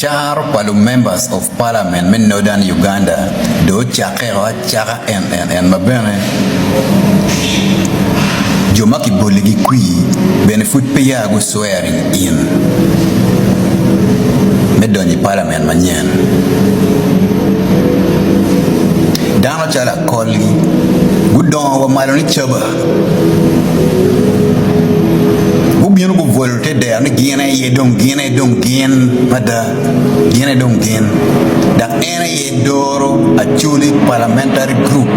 Caro pa lu Members of Parliament me Northern Uganda dong ocakke o acaka en en en ma bene jo ma kiboligi kwir bene pud peya gu swearing in me donyo i Parliament manyen. Dano calo akolgi gudongo wa malo ni caba. Gubino gubwolo te dero ni gin aye dong gin aye dong gin mada, gin aye dong gin. Dok en aye doro Acholi Parliamentary Group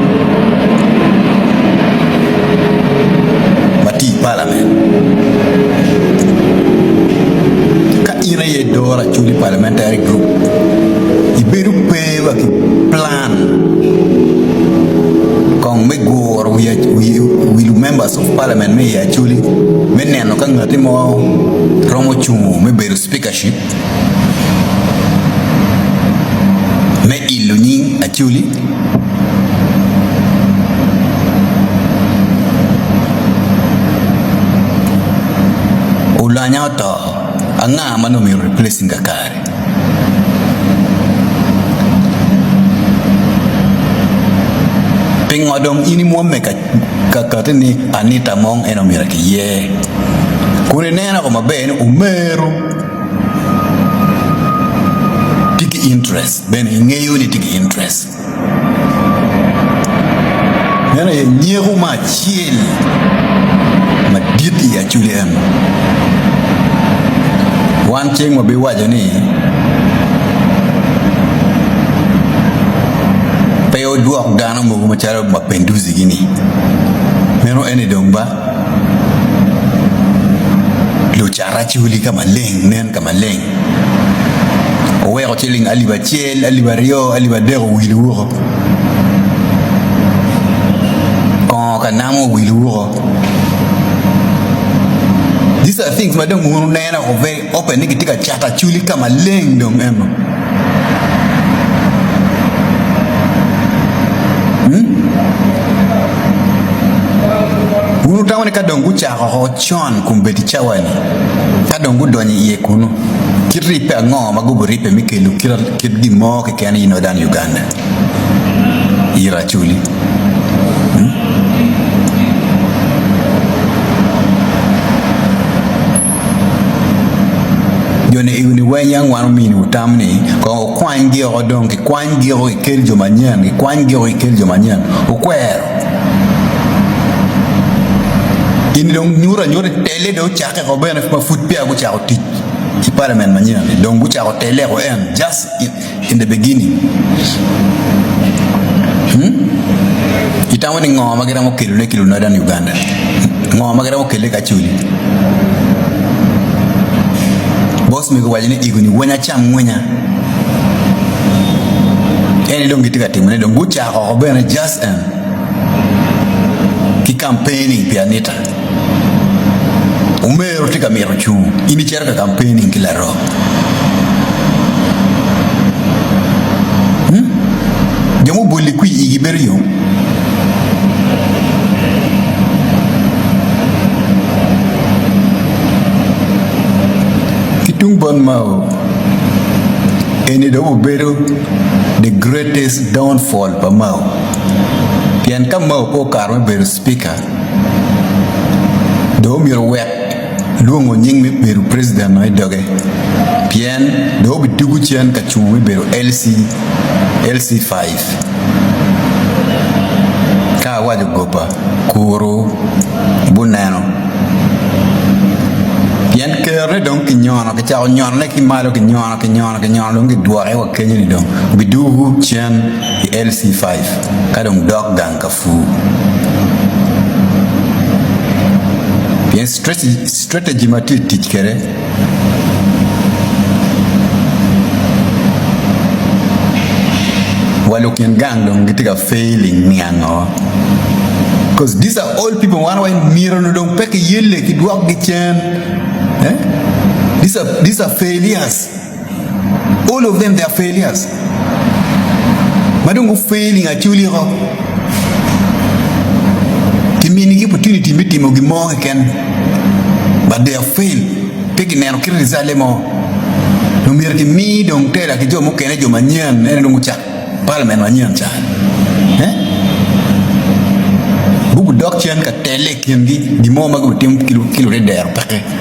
ma tye i Parliament. Ka in aye idoro Acholi Parliamentary Group, ibedo pe wa ki plan kong me guro wi lu members of parliament me i Acholi me neno ka ngati mo romo cungo me bedo speakership me ilo nying Acholi. Olanya oto, anga ma nongo myero replacing kakare? Pingo dong in imwomme ka kati ni Anita Among en omyero kiyer? Kun ineno ko maber ni omeru tye ki interest bene ingeyo ni tye ki interest. Meno aye nyeko mo acel madit i Acholi eno. Wan ceng wabiwaco ni pe wudwok dano mogo macalo mapinduzi-gi-ni, meno eni dong ba lucat Acholi ka maleng nen ka maleng. Oweko ciling alip acel, alip aryo, alip adek owilo woko. Kongo ka namo owilo woko. These are things ma dong wun wuneno woko very open ni kitye ka cato acholi ka maleng dong eno. Hmm? Wun wutamo ni ka dong gucako woko con kombeddi cawa-ni, ka dong gudonyo i iye kunu, kit ribbe ango ma gubiribbe me kelo kit gin mo keken i Northern Uganda? Ir Acholi. Hmm? Jo-ni eni weng yang wan ominiwu tam ni kong wukwanygi oko dong kikwanygi oko kikel jo manyen, kikwanygi oko kikel jo manyen. Wukwero. In dong nyuto anyuta ni telle dong ocakke ko bene ma pud peya gucako tic i parliament manyen-ni dong gucako telle ko en just in the beginning. Hmm? Itamo ni ngo ma giromo kelone ki Northern Uganda? Ngo ma giromo kelle ki Acholi? Boss mego owaco ni ego ni weny acam ngwenya. En dong gitye ka timone dong gucako oko bene just en ki campaigning pi Anita. Omero tye ka mito cung, in icito ka campaigning ki larok. Hmm? Jo muboli kwi igi bedo yom. Ki tung bot Mao, eni dong obedo the greatest downfall pa Mao. Pien ka Mao pe okato me bedo speaker, dong omyero owek lwongo nying me bedo president no i doge pien dong obidwogo cen ka cungo me bedo LC, LC5. Ka awaco goba, kuru buneno. Pien kerone dong kinyono, kicako nyonone ki malo, kinyono, kinyono, kinyono dong kidwoke wa kenyo ni dong obidwogo cen i LC5 ka dong dok gang ka pur. Pien strategy ma tye tic kwede wa lukin gang dong gitye ka failing niango cause these are all people wan wa myero dong pe kiyelle kidwokgi cen eh? these are, these are failures All of them they are failures. Ma dong gu failing actually ko. Kiminigi opportunity me timo gin mo keken but they have failed. Pe gineno kit result mo. Dong myero kimi dong tela ki jo mukene jo manyen ene dong ocak parliament manyen ca. Eh? Gubidok cen ka telle i kingi gin mo ma gubitimo ki lutedero peke.